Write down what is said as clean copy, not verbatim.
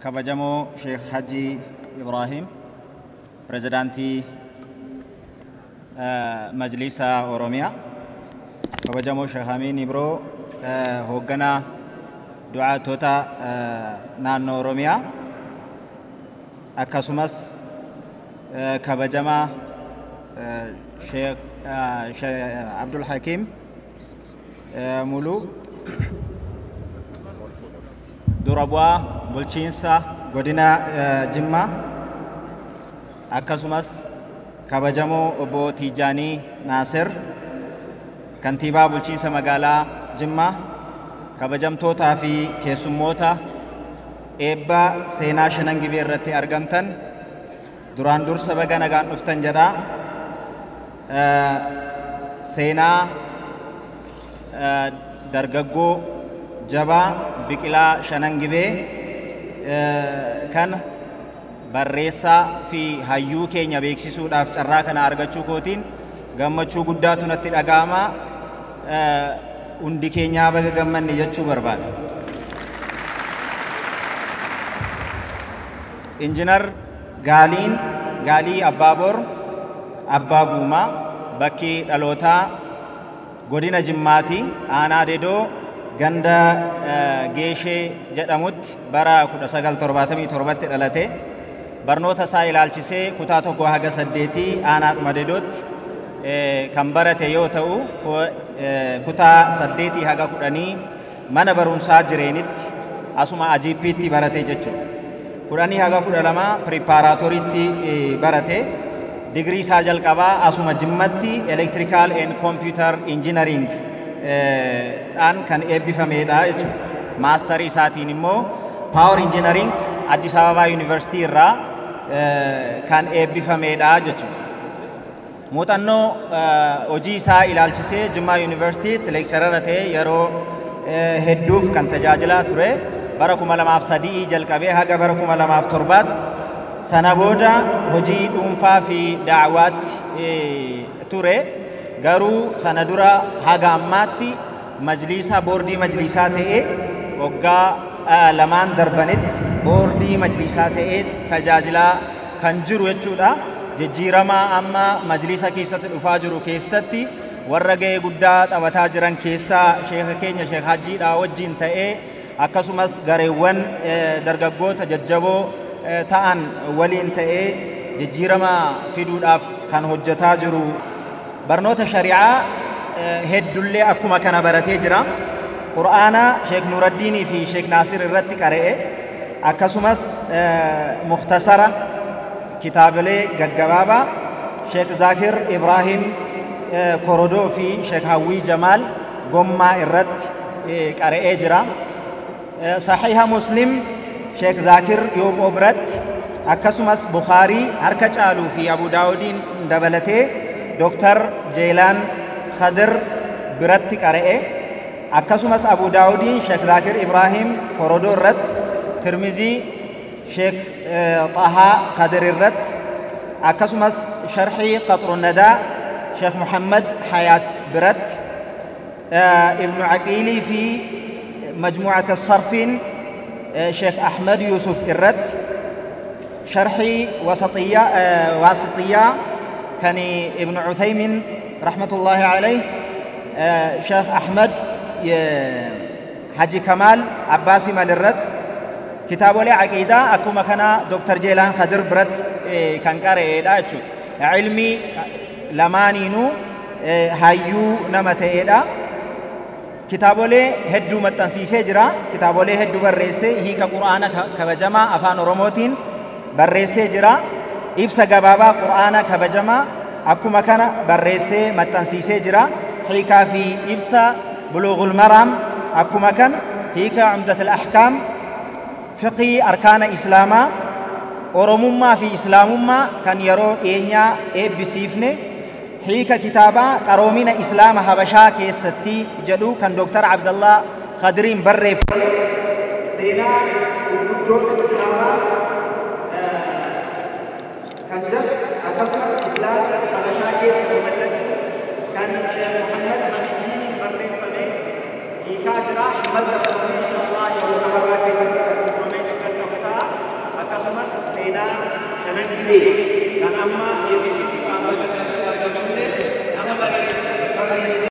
Kabajamoo Sheekh Hajji Ibrahim, Pirezidaantii Majlisa Oromiyaa, kabajamoo Sheekh Amiin Ibroo, hoogganaa du'aatota naannoo Oromiyaa, akkasumas kabajamaa Sheekh Abdul Hakiim Muluu, dura bu'aa bulchiinsa godina Jimmaa, akkasumas kabajamoo obbo Tiijaanii Naasir, kantiibaa bulchiinsa magaalaa Jimmaa, kabajamtootaa fi keessummoota eebba seenaa Shanan Gibee irratti argamtan, duraan dursa baga nagaan dhuftan jedha. Seenaa dargaggoo jabaa Biqilaa Shanan Gibee kana barreessaa fi hayyuu keenya beeksisuudhaaf carraa kana argachuu kootiin gammachuu guddaatu natti dhaga'ama. Hundi keenyaa baga gammanne jechuu barbaada. Injinar Gaaliin Gaalii Abbaaboor Abbaa Guumaa, bakki dhalootaa godina Jimmaati, aanaa Dedoo, ganda Geeshee jedhamutti bara 1977tti dhalate. Barnoota isaa ilaalchisee kutaa 1 haga 8 aanaadhuma Dedootti kan barate yoo ta'u, kutaa 8 haga 10 mana barumsaa Jireenitti asuma Ajiippiitti barate jechuudha. 10 haga 12 piripaaraatoriitti barate. Digirii isaa jalqabaa asuma Jimmatti Electrical and Computer Engineering dhaan kan eebbifamedha jechuudha. Maastarii isaatiin immoo Power Engineering Addis Ababa University irraa kan eebbifamedha jechuudha. Muuxannoo hojii isaa ilaalchisee Jimmaa Yuunivarsiitiitti leekcharara ta'ee yeroo hedduuf kan tajaajilaa ture. Bara 2003 jalqabee haga bara 2007tti, sana booda hojii dhuunfaa fi da'awaatti ture. Garuu sana dura haga ammaatti majliisa, boordii majliisaa ta'ee waggaa lamaan darbanitti boordii majliisaa ta'ee tajaajilaa kan jiru jechuudha. Jijjiirama amma majliisa keessatti dhufaa jiru keessatti warra ga'ee guddaa taphataa jiran keessaa sheeka keenya Sheek Hajjiidhaa wajjin ta'ee, akkasumas gareewwan dargaggoota jajjaboo ta'an waliin ta'ee jijjiirama fiduudhaaf kan hojjetaa jiru. Barnoota shari'aa heddullee akkuma kana baratee jira. Qur'aana Sheek Nuuraddiinii fi Sheek Naasir irratti qara'e, akkasumas muktasara, kitaabilee gaggabaabaa Sheek Zaakir Ibrahim Korodoo fi Sheek Hawwii Jamaal Gommaa irratti qara'ee jira. Sahiha Muslim Sheek Zaakir Yooqoo biratti, akkasumas Bukaarii harka caaluu fi Abu Daawudiin dabalatee Dooktar Jeelaan Khadir biratti qara'e. Akkasumas Abu Daawudiin Sheek Zaakir Ibrahim Korodoo irratti, Tirmizii Sheek Xahaa Khadir irratti, akkasumas sharxii Qaxrunnadaa Sheek Muhammad Hayaat biratti, Ibnu Aqiilii fi Majmuucata Sarfiin Sheek Ahmad Yusuf irratti, sharxii Waasixiyyaa kan Ibnu Uthaymin rahmatullahi alayh Sheekh Ahmad Haji Kamaal Abbaasii Mal irratti, kitaabolee aqiidaa akkuma kana Dr. Jeelaan Khadir biratti kan qara'eedha jechuudha. Ilmii lamaaniinuu hayyuu nama ta'eedha. Kitaabolee hedduu maxxansiisee jira. Kitaabolee hedduu barreessee, hiika Qur'aana kabajamaa afaan Oromootiin barreessee jira. Ibsa gabaabaa Qur'aana kabajamaa akkuma kana barreessee maxxansiisee jira. Hiikaa fi ibsa Buluughul Maraam akkuma kana, hiika Umdatul Ahkaam, fiqii arkaana Islaamaa, Oromummaa fi Islaamummaa kan yeroo dhiyeenyaa eebbisiifne, hiika kitaabaa qaroomina Islaama Habashaa keessatti jedhu kan Dooktar Abdallaa Khadiriin barreeffame, seenaa gurguddoota Islaamaa kan jedhu, akkasumas Islaama Habashaa keessa babal'achuu kan Sheekh Muhammad Hamiddiiniin barreeffame hiikaa jira. Maxxanfamee inshallah yeroo gabaabaa keessatti kan xumuramee isin qaqqabu ta'a. Kanan dhibee kan amma